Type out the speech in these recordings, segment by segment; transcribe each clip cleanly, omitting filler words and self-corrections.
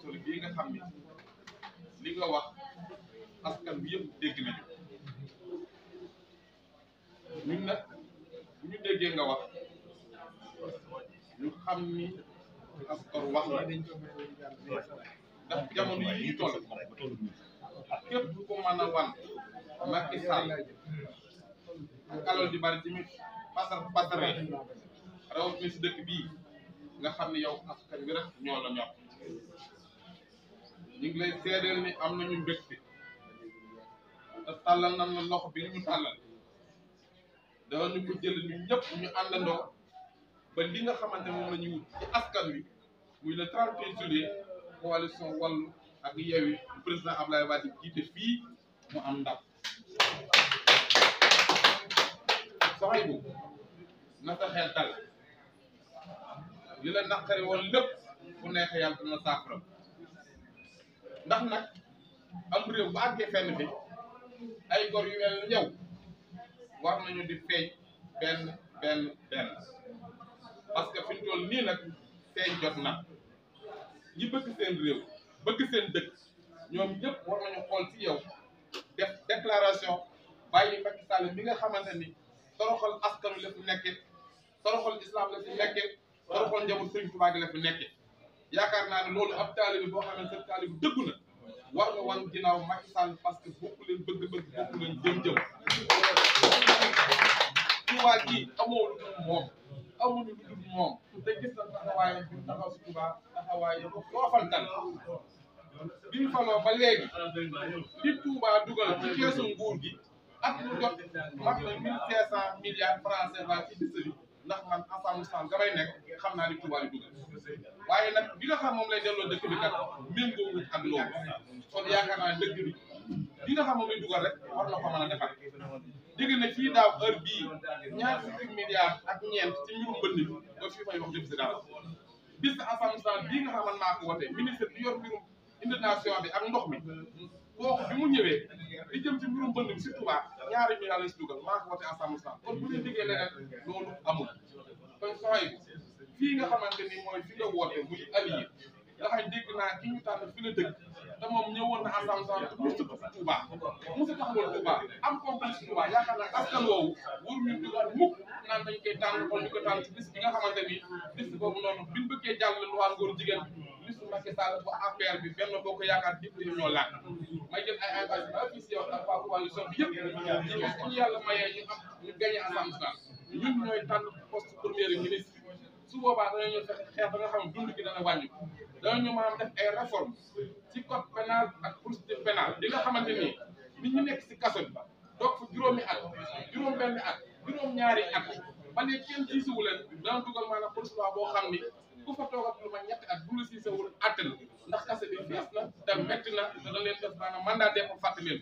solo bii nga xam ni li nga wax askan bi yëpp dégg nañu ñun nag bu ñu déggee nga wax ñu xam ni askan wax la ndax jamono yi ñu toll képp ku mën a wan Macky Sall ak alal di bari tamit pasare rawatina si dëkk bii nga xam ne yow askan bi rek ñoo la ñor ñu ngi lay seedeel ni am nañu mbégte te tàllal nañ la loxo bi ñu tàllal dañu ko jël ñu ñëpp ñu àndandoo ba li nga xamante moom la ñuy wut ci askan wi muy le 31 juillet coalition Wallu ak Yewwi président Abdoulaye Wade jiite fii mu am ndam soxay bu na sa xel dal li la naqari woon lépp bu neexee yàlla dina saafara ndax nag am réew bu àggee fenn fi ay gor yu mel ni yow war nañu di feeñ benn parce que fi ñu toll nii nag feeñ jot na ñi bëgg seen réew bëgg seen dëkk ñoom ñëpp war nañu xool ci yow def déclaration bàyyi Macky Sall mi nga xamante ni toroxal askan wi la fi nekke toroxal islam la fi nekke toroxal njaboot Sëriñ Tuubaa gi la fi nekke yaakaar naa ne loolu ab taalibe boo xamante ne taalibe dëggu na war nga wan ginnaaw Macky Sall parce que bokku leen bëgg-bëgg bokku leen jëm-jëm Tuubaa gi amoo lu dul moom amuñu lu dul moom te gis na taxawaayam bi taxaw si Tuubaa taxawaayam boo fantal bi ñu faloo ba léegi li Tuubaa dugal ci keesu nguur gi ak lu jot mat na 1500 milliards francs CFA ci bis bi ndax man ensemble san gamay nekk xam naa ni Tuubaa li dugal waaye nag bi nga xam moom lay delloo dëkk bi kat méngoowul ak loolu kon yaakaar naa dëkk bi nga xam moom lay dugal rek war na ko mën a defar dégg na fii daaw heure bii ñaar fukki milliards ak ñeent ci mbirum mbënd bi ba fii may wax jëm si dara bis ensemble san bii nga xam man maa ko wote ministre bi yor mbirum inondation bi ak ndox mi kooku bi mu ñëwee li jëm ci mbirum mbënd bi si Touba ñaari milliards la si dugal maa ko wote ensemble san kon bu ñu diggee leneen loolu amul kon soxay fii nga xamante ni mooy fi nga woote muy allié nga xam dégg naa ki ñu tànn fi la dëkk te moom ñëwoon na ensemble san te musu tax Touba musu taxawal Touba am complexe Touba yaakaar naa askan woowu wur ñu dugal mukk naan dañ koy tànn kon ñu ko tànn ci bis bi nga xamante ni bis boobu noonu biñu bëggee jàll loi ngóor jigéen listu Macky Sall bu APR bi benn boo ko yaakaar dipp yi ñoo laaj may jël ay engagement officiel ak waa coalition bi yëpp ñu yàlla mayee ñu am ñu gagné ensemble san ñun ñooy tànn poste premier ministre su boobaa danañ ñu fexe xeex ba nga xam ne dund gi dana wàññi danañu maanaam def ay réforme ci code pénal ak procédure pénale li nga xamante ni nit ñu nekk si kaso bi toog fa juróomi at juróom benn at juróom ñaari at ba léegi kenn siisuwu leen dana dugal maanaam procédure boo xam ni ku fa toogat lu ma ñetti at bu la siisewul atte la ndax kaso bi fees na te metti na te da leen def maanaam mandat dépôt fàtte leen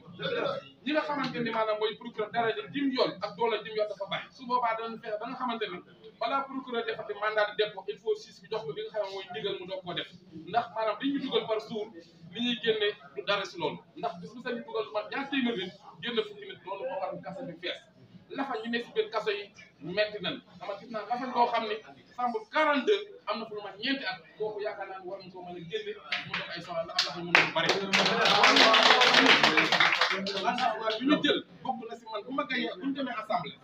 ñi nga xamante ni maanaam mooy procureur daraja jim yoon ak doole jim yoon dafa bàyyi su boobaa danañ fexe ba nga xamante ni balaa procureur defati mandat de dépôt il faut siis bi jox ko li nga xam ne mooy ndigal mu doog koo def ndax maanaam dañuy dugal par jour li ñuy génne du dara si loolu ndax bis bu sañu dugal man ñaar téeméer nit génne fukki nit loolu moo waral kaso bi fees lafa ñu nekk si biir kaso yi metti nañ dama gis naa lafa koo xam ne sambul 42 am na fu lu mat ñeenti at kooku yaakaar naa ne war nañ koo mën a génne mu def ay soxla ndax am na fa mën a bari bi ñu jël bokk na si man bu ma gañee bu ñu demee assemblée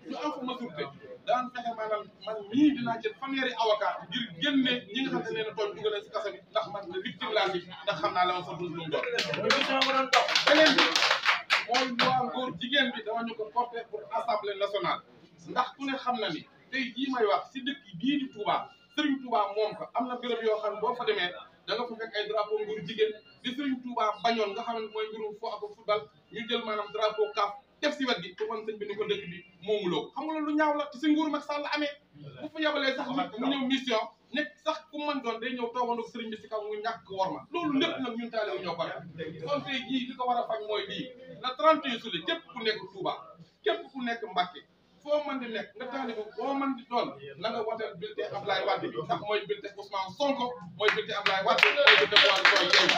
ñu am fa majorité daan fexe maanaam man ñii dinaa jël fanweeri avocat ngir génne ñi nga xam ne nee na tooñ dugal si kaso bi ndax man ne victime laa si ndax xam naa la ma fa dund lu mu doon beneen bi mooy loi ngóor jigéen bi dama ñu ko porté pour assemblée nationale ndax ku ne xam na ni tey jii may wax si dëkk bii di Touba Serigne Touba moom ko am na béréb yoo xam ne boo fa demee da nga fa fekk ay drapeau ngóor jigéen di Serigne Touba bañoon nga xam ne mooy mbirum fo ak football ñu jël maanaam drapeau CAF def si wet gi pour man sëñ bi ni ko dëkk bi moomuloo ko xam nga loolu lu ñaaw la te si nguuru Macky Sall amee bu fa yabalee sax nit mu ñëw mission nekk sax ku mën doon day ñëw toogandoo sëriñ bi si kaw mu ñàkk worma loolu lépp nag ñun taalibe ñoo ko kon tey jii li ko war a faj mooy lii la 31 juillet képp ku nekk Touba képp ku nekk Mbacké foo mën di nekk nga taalibe boo mën di doon na nga woteel bulletin Abdoulaye Wade bi ndax mooy bulletin Ousmane Sonko mooy bulletin Abdoulaye Wade mooy bulletin Coalition Yewwi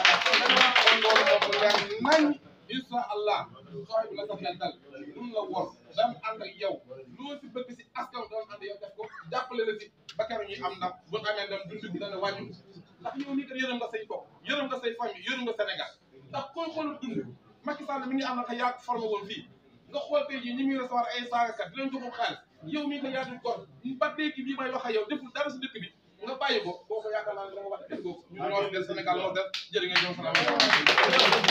kon loolu moom leer nañ incha allah sooy bu la sa xel dal duñ la wor daan ànd ak yow loo si bëgg si askan doon ànd yow def ko jàppale la si ba keroog ñuy am ndam bu ñu amee ndam dund bi dana wàññi ndax yow nii kat yërëm nga say bokk yërëm nga say famille yërëm nga Sénégal ndax koy xool dund Macky Sall mi ngi am naka yaa ko formé woon fii nga xool tey jii ñi muy recevoir ay saagakat di leen joxul xaalis yow mii ko yaatu góor ba léegi bii may wax ak yow deful dara si dëkk bi nga bàyyi ko boo ko yaakaar naa ne da nga wax dëgg boobu ñu ñoo des Sénégal moo des jërë ngeen jëf salaamaaleykum